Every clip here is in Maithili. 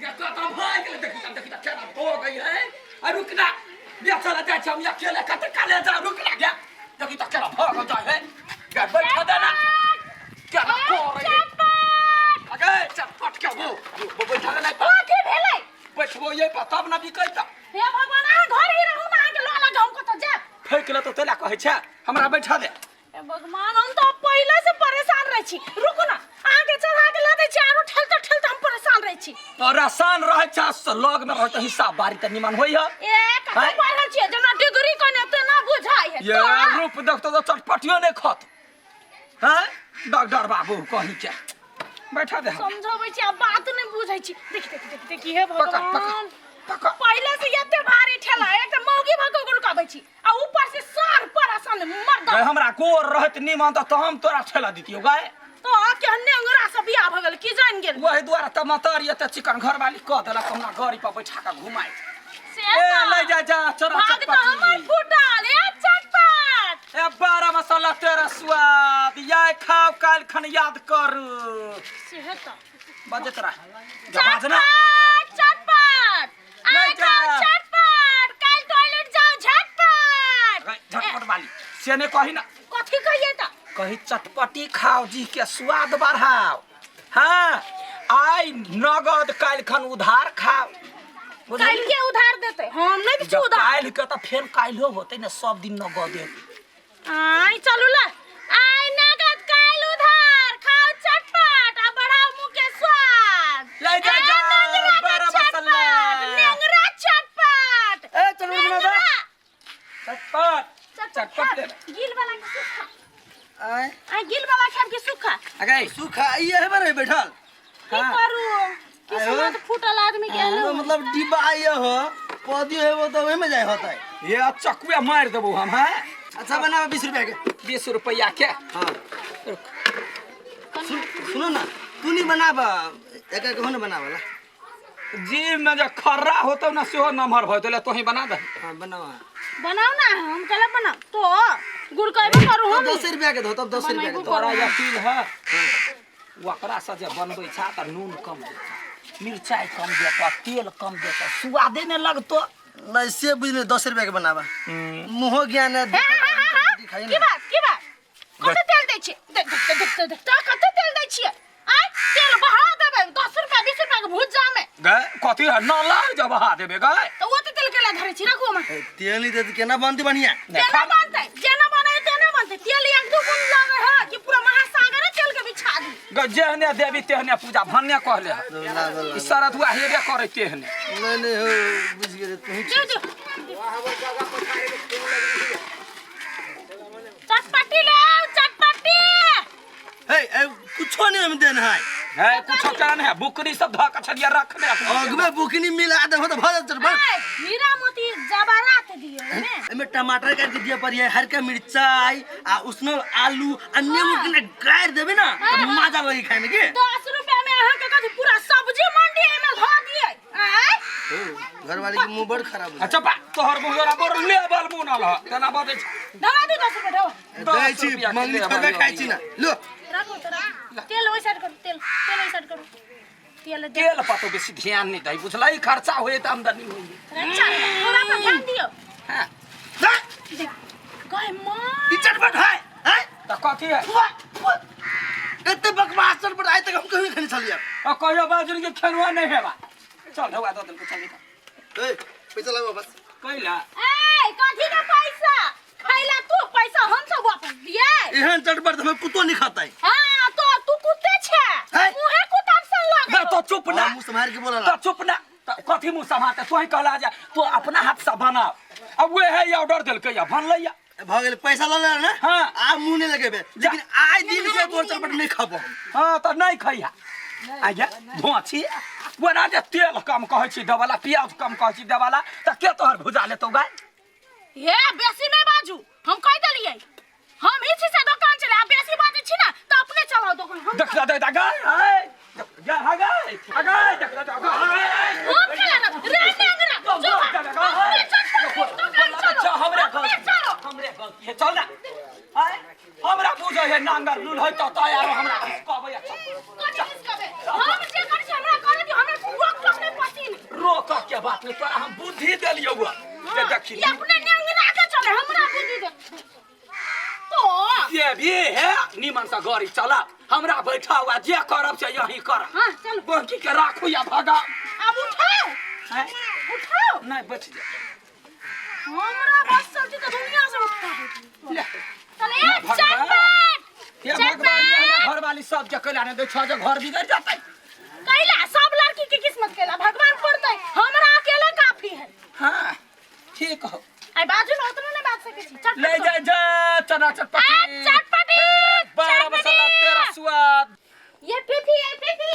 ये कतऽ भऽ गेलै? देखी तऽ, देखी तऽ, केना भऽ गई है। आ रुक ना, बेचऽ लए जाइ छी हम अकेले, कते काले जा, रुक ना गे। देखी तऽ केना भऽ गेल जाइ है। गे बैठ दे ना, केना करै है। अगे चटपट के वो वो बैठल नहि पर। कथी भेलै? बैठबो ये पर तब ना बिकै तऽ। हे भगवान, अहाँ घर ही रहू ना, अहाँके लऽ लऽ हम कतऽ जायब? फेक ले तऽ तेला कहै छै, हमरा बैठा दे। हे भगवान, हम तऽ पहिले से परेशान रहै छी। रुकू ना, अहाँके चढ़ा के लऽ दै छी, आरो ठेलते ठेलते हम परेशान रहै छी। परेशान रहै छै से लग में रहै तऽ हिसाब बारी तऽ निमन होइ है। ए कतऽ आँय? पढ़ल छियै? जेना डिग्री कने तेना बुझाइ है। ये रूप देखतो तऽ चटपटियो नहि खत हैं। डॉक्टर बाबू कहीं के बैठा दे हमरा। समझाबै छी आ बात नहि बुझै छी। देख देख देख देख, हे पकड़, पकड़। भगवान, पकड़। पहिले से एते भारी ठेला, एक तऽ मौगी भऽ कऽ रुकाबै छी आ ऊपर से सार परेशान मर्द। गए हमरा गोर रहत निमन तऽ हम तोरा ठेला दितियौ गाय। तो केहन नेंगरा से बियाह भऽ गेल की जान गेल। वही दुआरे तऽ मतारी एते चिकन घरवाली कऽ देलक, हमरा गाड़ी पर बैठा कऽ घुमाइ। से ए तऽ ले जा जा चोरा भाग तऽ हमर चटपटी। फूटल। ए चटपट, ए बारह मसाला तेरा स्वाद या खाओ काल्हि खन याद करू। से तऽ बजैत रह जा, बाजना। चटपट चटपट, ले आइ जा। खाओ चटपट, काल्हि टॉयलेट जाओ झटपट। गई, झटपट वाली से नहीं कही ना। कथी कहिए तऽ? कही चटपटी खाओ जी के स्वाद बढ़ाओ। हाँ, आइ नगद काल्हि खन उधार खाओ। बुझलियै? काल्हि के उधार देतै? हम नहि दै छी जब उधार। काल्हि के तऽ फेर काल्हिो होतै ने, सब दिन नगदे। आइ चलू ले, आइ नगद काल्हि उधार, खाओ चटपट आ बढ़ाओ मुंह के स्वाद। ले जा ए, जा, नेंगरा के बड़ा चटपट, मसाला। नेंगरा चटपट। ए चलू बना दे। नेंगरा। चटपट चटपट चटपट ले। खाएब, गिल वाला के सूखा? आय? आइ गिल वाला खाएब कि सूखा? अगे सूखा ई है बरे बैठल। की हाँ। करू, किस्मत फूटल आदमी के एहने तो होइ। मतलब डिब्बा आई हो पौधी है वो तो वही में जाए होता है। ये चकुए मारि देबो हम। हैं अच्छा बनाओ 20 रुपया के। 20 रुपया के? हाँ। रुक। सुनो ना, तू नहीं बनाबा, एक एक हो ना बनावला। जीभ में जे खर्रा होतौ ना सेहो नमहर भऽ जेतौ, तोही बना दे। हाँ बनावा। बनाओ ना, हम कल बनाओ तो गुड़ कहबो करू तो हम। 10 रुपया के दो, तब 10 रुपया के दो। तोरा यकीन है ओकरा से जे बनबै छा तऽ नून कम देतौ, मिरचाइ कम देतौ, तेल कम देतौ, स्वादे नहि लगतौ। नहीं से बुझ नहीं, 10 रुपया के बनावा। मुहो ज्ञान है। हे, हे, हे, हे, हे। दिखाई की ना। बात, की बात? कते तेल दै छियै? देख देख देख देख देख तऽ कते तेल दै छियै? आय तेल बहा देबै 10 रुपया 20 रुपया के भुज्जा में। गए कथी है नाला जब बहा देबे गए। तऽ ओते तेल केला धरै छी? रखू हम। ए, तेल नहीं देते केना बनती बढ़िया? नहि, केना बनतै? जेना बनै तेना बनतै। तेल एक दू बूंद लगे है कि पूरा महासागरे तेल के बिछा दी। गए जेहने देवी तेहने पूजा भन्ने कहले है। ला, ला, ला। ई शरदुआ हेबे करै तेहने। नहीं नहीं हो बुझ गेल तू ही। दियौ दियौ, चटपटी ले आउ, चटपटी। हे ए, कुछो नहीं हम देन है। है कुछो कारण है, बुकनी सब धऽ के छलियै रखने। अगबे बुकनी मिला दे हो तो भऽ जात बस। ए, हीरा मोती जवारात दियौ एमे। एमे टमाटर काट के दिया पड़ी है, हरका मिर्चाई आ उसनल आलू आ नींबू के ना गार देबे ना हाँ, तो हाँ। मजा लगी खाए में के। 10 रुपया में अहाँ के कथी पूरा सब्जी मंडी एमे धऽ दियै? आँय? घर वाले के मुंह बड़ खराब हो अच्छा बा तोहर मुँह जोरा बड़ लेबल मुँह न लह तेना बजै छै। दवा दू 10 रुपया दवा। दै छी 10 रुपया के मंगनी लेबल थोड़बे खाइ छी ना लो। राखू तऽ राखू, तेल ओहि साइड करू, तेल तेल ओहि साइड करू, तेल दे। तेल पर तो बेसी ध्यान नहीं दै बुझलै, खर्चा होए तऽ आमदनी होए। अच्छा थोड़ा पर ध्यान दियौ। हाँ। दा, देख गए माँ। ई चटपट है हैं? तऽ कथी है? फुआ, फुआ। एते बकवास चटपट आइ तक हम कभी खाने छलियै। आ कहियो बाजरी के खेलुआ नहीं हेबा। चल ढौआ दऽ देलकै, चल निकल। ए पैसा लगाओ बस। कैला? ए कथी के पैसा खैला तू? पैसा हम सब वापस दिए? एहन चटपट तऽ हम कुत्तो नहीं खातै। हाँ तो तू कुत्ते छे। है? मुहे कुत्ता सन लगे। ना तो चुप ना। हाँ, मुँह सम्हार के बोला तो चुप ना। तो कथी मुँह सम्हारते? तोही कहला जा तो अपना हाथ से बनाओ। अब वे है ये ऑर्डर देलकै या बनलै या। भऽ गेल पैसा लऽ ले ना। हाँ। आ मुँह नहीं लगेबे, लेकिन आइ दिन से तोर चटपट नहीं खाबो हम। हाँ तऽ नहीं खैहा। आज्ञा धोआ छी ओना जे तेल कम कहै छी देवला, प्याज कम कहै छी देवला, तऽ के तोहर भुजा लेतौ गाय? हे बेसी नहीं बाजू, हम कह देलियै हम ही छी से दुकान चले। आ बेसी बाजै छी ना तऽ अपने चलाओ दुकान हम। देख ले देख गाय हाय जा हा गाय आ गाय देख ले गाय। हम खेला ना रे नेंगरा, चुप। अपने चटपट दुकान चलो। हमरे अपने गलती चलो। हमरे गलती है, चल ना। आय हमरा बुझै है नांगर लूल है तऽ तैयार हमरा कहबै। अच्छा कथी किस कहबै? हम जे करै छी हमरा करै दियौ, हमरा रोक टोक नहि बात नहीं, तोरा हम बुद्धि देलियौ हुआ जे देखी। ई अपने नेंगना के चले, हमरा बुद्धि दे तो। ये भी है निमन से गाड़ी चला, हमरा बैठा हुआ जे करब से यही करब। हाँ चलो। बंकी के राखू या भगा। अब उठाओ। हैं? उठाओ। नहीं बैठ जा। हमरा बस चलती तो दुनिया से उठा देती। ले। चले ए, भगवान। चटपट। हे भगवान, ये हमरा घरवाली सब के कैला ने दै छौ जे घर बिगड़ जतै। कैला सब लड़की के किस्मत कैला भगवान पड़तै, हमरा अकेले काफी है। हाँ ठीक हो। आई बाजू न उतना नहीं बाज सकै छी। चटपट ले करू। जा जा चना चटपटी। आ, चटपटी, 12 मसाला 13 स्वाद। ये पीपी, ये पीपी,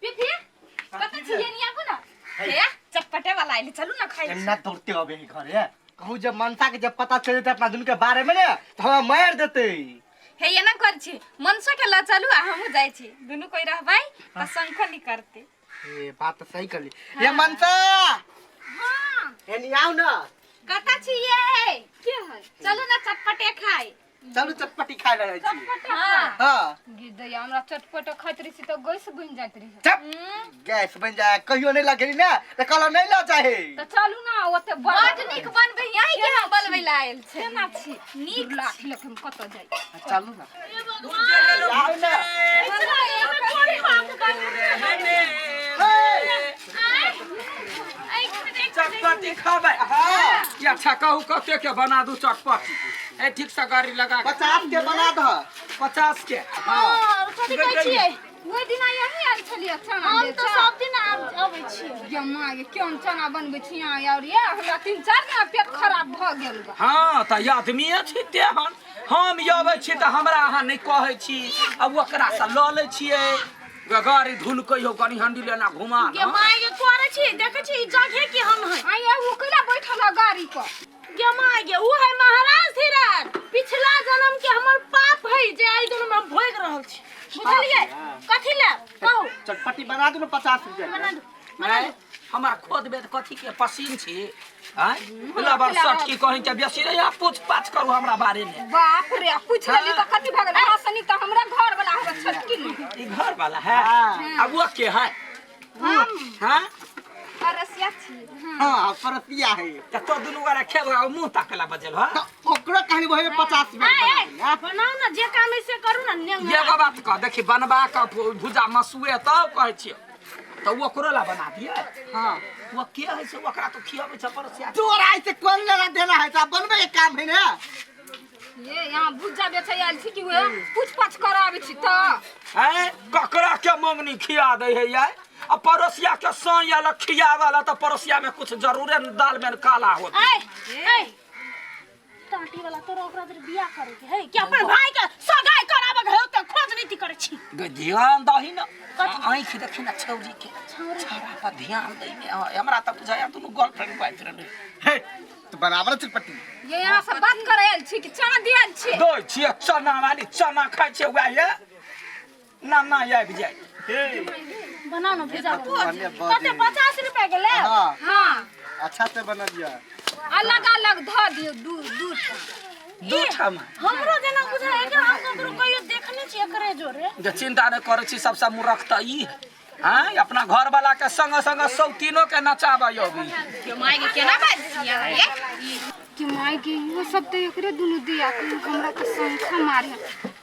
पीपी कत छी ये नहीं आबू ना। हे चटपटे वाला आइले, चलू ना खाइ। एना दौड़ते अबे ही घरे कहूँ, जब मनसा के जब पता चल जेतै अपना दुनू के बारे में ने तो हमरा मार देतै। हे एना कर छी, मनसा के ल चलू आ हमहू जाइ छी, दुनू कोई रहबै त शंखो नहीं करते। ए बात तो सही कहली। ये मनसा। हां। एनी आओ ना। कत छी ये? के है? चलू ना चटपटे खाइ। चलू चटपटी खाइ ले जाइ छी। हां। हाँ। गिर हमरा चटपट खाइत रही त गैस बनि जाइत रही। चुप, गैस बन जाए कहियो नहीं लगेली ना त कहलो नहीं ल चाहे। त चलू ना ओते बड नीक बनबै, यही के हम बनबै ला आयल छै। केना छी नीक लाठी लख हम कत जाइ। चलू ना। हे भगवान। आओ ना। इतना एमे कोन पाप कर। चटपटी खाबै? हाँ। ये अच्छा कहू कते के बना दू चटपटी? ए ठीक से गाड़ी लगा के। 50 के बना दह। 50 के। हाँ, कथी कहै छियै? ओहि दिना यही आयल छलियै चना हम बेचऽ। तऽ सब दिन अबै छियै। गे माँ गे, केहन चना बनबै छी अहाँ और ये हमरा 3-4 दिना पेट खराब भऽ गेल बा। हाँ तऽ आदमीए छी तेहन, हम अबै छी तऽ हमरा अहाँ नहि कहै छी आ ओकरा से लऽ लै छियै। गाड़ी धुन कहियो कनी हंडी लेना घुमा गे न। माय गे, करै छी देखै छी ई जगहे की हम है। आ ये उ कैला बैठल है गाड़ी पर? गे माय गे, उ है महाराज धीरज, पिछला जन्म के हमर पाप है जे एहि जन्म हम भोग रहल छी, बुझलियै? कथी ले कहू? चटपटी बना दू ना 50 रुपया के। बना दू। आँय, हमरा खोद बेद कथी के पसीन छी? आँय, लबर सट की कहीं के बेसी नहीं, आप पूछ पाछ करू हमरा बारे में। बाप रे, पूछ लेली तऽ कथी भऽ गेल? अहाँ सनी तऽ हमरा घर वाला हमरा छोटकी नहीं। ई घर वाला है? हाँ। अब वो के है? हम हाँ। अरसिया छी। हाँ परसिया है। त तो दुनू गोरा खेब आ मुंह ताकला बजल हो। तो ओकरो कहली वही 50 रुपया के आय, बना दी, हाँ? बनाउ ना, जे काम है से करू ना। नेंग एगो बात कह देखी, बनबा के भुजा मसुए तब कहै छियौ तऽ ओकरो ला बना दिए। हाँ। वो के है से ओकरा तो खियाबै छै परसिया। तोरा ऐसे कौन लेना देना है, तो बनबे के काम है ना। ये यहाँ भुजा बेचै आयल छी कि उहे पूछ पाछ कराबै छी तऽ। हैं, ककरा के मंगनी खिया दै है यार? आ पड़ोसिया के साई आयल खियावे ला तऽ पड़ोसिया में कुछ जरूरे न दाल में काला होत। आय आय टाटी वाला, तोरा ओकरा जरे बियाह करे के है कि अपन भाई के सगाई कराबे के है? त खोज नीति करे छी। गे ध्यान दही न, आँखि देखी न छौरी के, छौरा पर ध्यान दै ने। हमरा तऽ बुझाया दुनू गर्लफ्रेंड बॉयफ्रेंड है। हे तो बराबर चटपटी। ये यहाँ से बात करे आयल छी कि चना दियाल छी? दै छियै चना वाली, चना खाइ छियै वएह ये ना ना आबि जाइ। बनाउ ना भुजा। बढ़िया, बढ़िया। कते 50 रुपया के ले? हाँ। हाँ। अच्छा से बना दिया। अलग अलग धऽ दियौ दू दू टा। दू ठाम। हमरो जेना बुझाय एकरा हम ककरो कहियो देखने छी एकरे जोरे। जे चिंता नहि करै छी, सबसँ मूर्ख तऽ ई है। हाँ, अपना घर वाला के संग संग सौतीनो के नचाबै अभी। के माय के केना बाज छी अहाँ ये? कि माय के इहो सब तऽ एकरे दुनू दिया के हमरा तऽ शंखा मारे,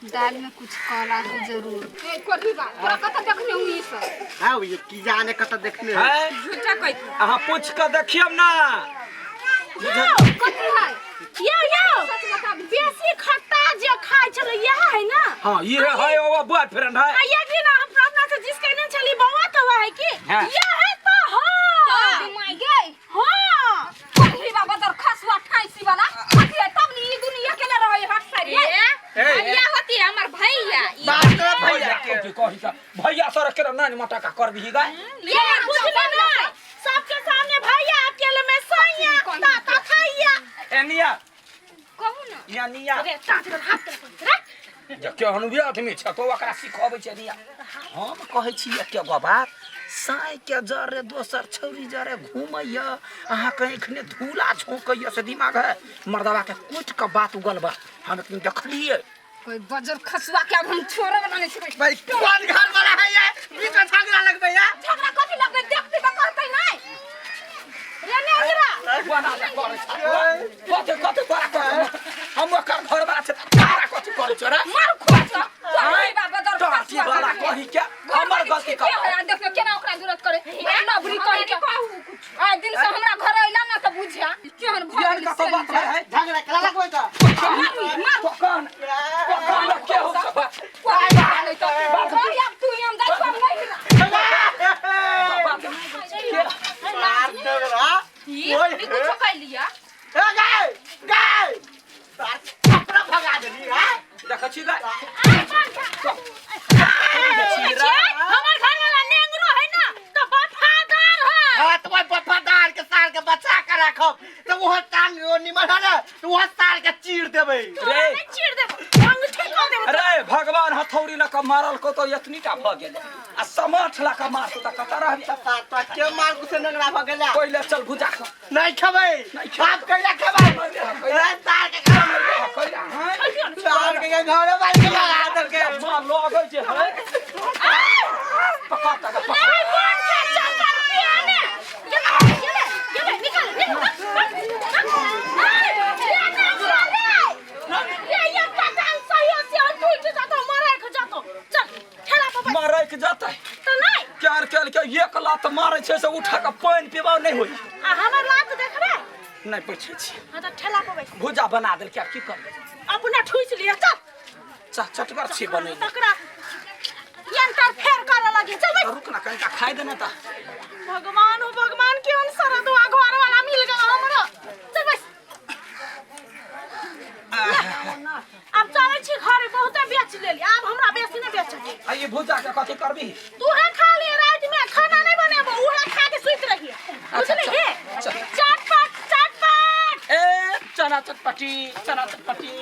दाल में कुछ काला है जरूर। ए कोठी बा तोरा कत देखने हुई सब? हाँ ये की जाने कत देखने है। है झूठा कहि। अहाँ पूछ के देखियौ ना। कथी है? यो यो सच बता। बेसी खट्टा जे खाइ छलै इएह है ना? हाँ ये है, ओ बॉयफ्रेंड है। आ एक दिन हम प्रार्थना से जिस कहने छली बौआ तो है कि हाँ। ये है तो हाँ। माय गे। हाँ। कोठी बाबा दर खसुआ ठाइसी वाला कथी है तब नी ई दुनिया के रहे हट साइड ये। ए, भैया होती है हमर भैया। बात कर भैया भैया के। के कही का भैया सर के नानी मटका कर भी गाय। ये बुझले ना, सबके सामने भैया, अकेले में सैया ताता थैया। एनिया कहू ना। एनिया। अरे ताते हाथ तर रख। जे केहन भी आदमी छै तो ओकरा सिखबै छै एनिया। हम कहै छी एके गो बात, साँइ के जरे दोसर छौरी जरे घूमैया, अहाँके एखने धूला झोंकैया से दिमाग है मर्दवा के कुटि के बात उगलबा। हम एक दिन देखलियै। कोई बजर खसुआ के अब हम छोड़े वाला नहीं छी। भाई कौन घर वाला है ये बीच में झगड़ा लगबे है? झगड़ा कथी लगबे, देखते तऽ कहते नहीं। कतौ बात है झगड़ा करा लगबै त कौन कौन के हो सब अब तू हम जाइ हम नहीं बात के मार देबरा ई ई कुछो कर लिया ए गाय गाय तार कपड़ा भगा देली हां देखै छी गाय हमर घर वाला नेंगरो है ना तो वफादार है। हां तो ओइ वफादार के सार के बचा के राखब तो वह टांग निमन है ना तो वह सार के चीर देबै। तोरा रे। नहीं चीर देबो, अंगूठी कऽ देबो। अरे भगवान हथौड़ी लऽ कऽ मारल को तो एतनी टा भऽ गेलै आ समठ लऽ कऽ मारतौ तऽ कतऽ रहबी? सार तो के मार कुछ नंगरा भ गेला। पहिले चल भुजा खा। नहीं खेबै। नहीं खेबै। बाप कैला खेबै? ए सार के कैला हैं? सार के घरे बारी के भगा देलकै। मार लगै जे है पकड़ तक पकड़। नहीं, कौन के चक्कर पियाने? गेले, गेले, गेले, निकल, निकल, भाग, भाग, भाग। ये नेंगरो रे। ये कटान सही से और टूट जातो, मरे के जातो। चल, ठेला पर बैठ। मारै के जतै तऽ नहि। क्यार केल के एक लात मारै छै से उठा के पानि पीबा नहि होइ। आ हमर लात देखबे? नहि बैठै छी। हाँ तऽ ठेला पर बैठ। भुजा बना देलकै, आब की करबै? अपना ठूसि लिअ, चल। चटगर छी बनैले। तकरा यंत्र फेर करऽ लगी, चल बैठ। रुक ना कनिका खाइ देना तऽ। भगवान हो भगवान, केहन सरदुआ घर वाला मिल गेल हमरो। चल बैस। आब चलै छी घरे, बहुते बेच लेली, आब हमरा बेसी नहि बेचके। आ ई भुजा के कथी करबी? तूहे खा लिए, राति में खाना नहीं बनेबो, उहे खा के सुति रहिए। बुझली? हे चल। चटपट चटपट। ए चना चटपटी चना चटपटी।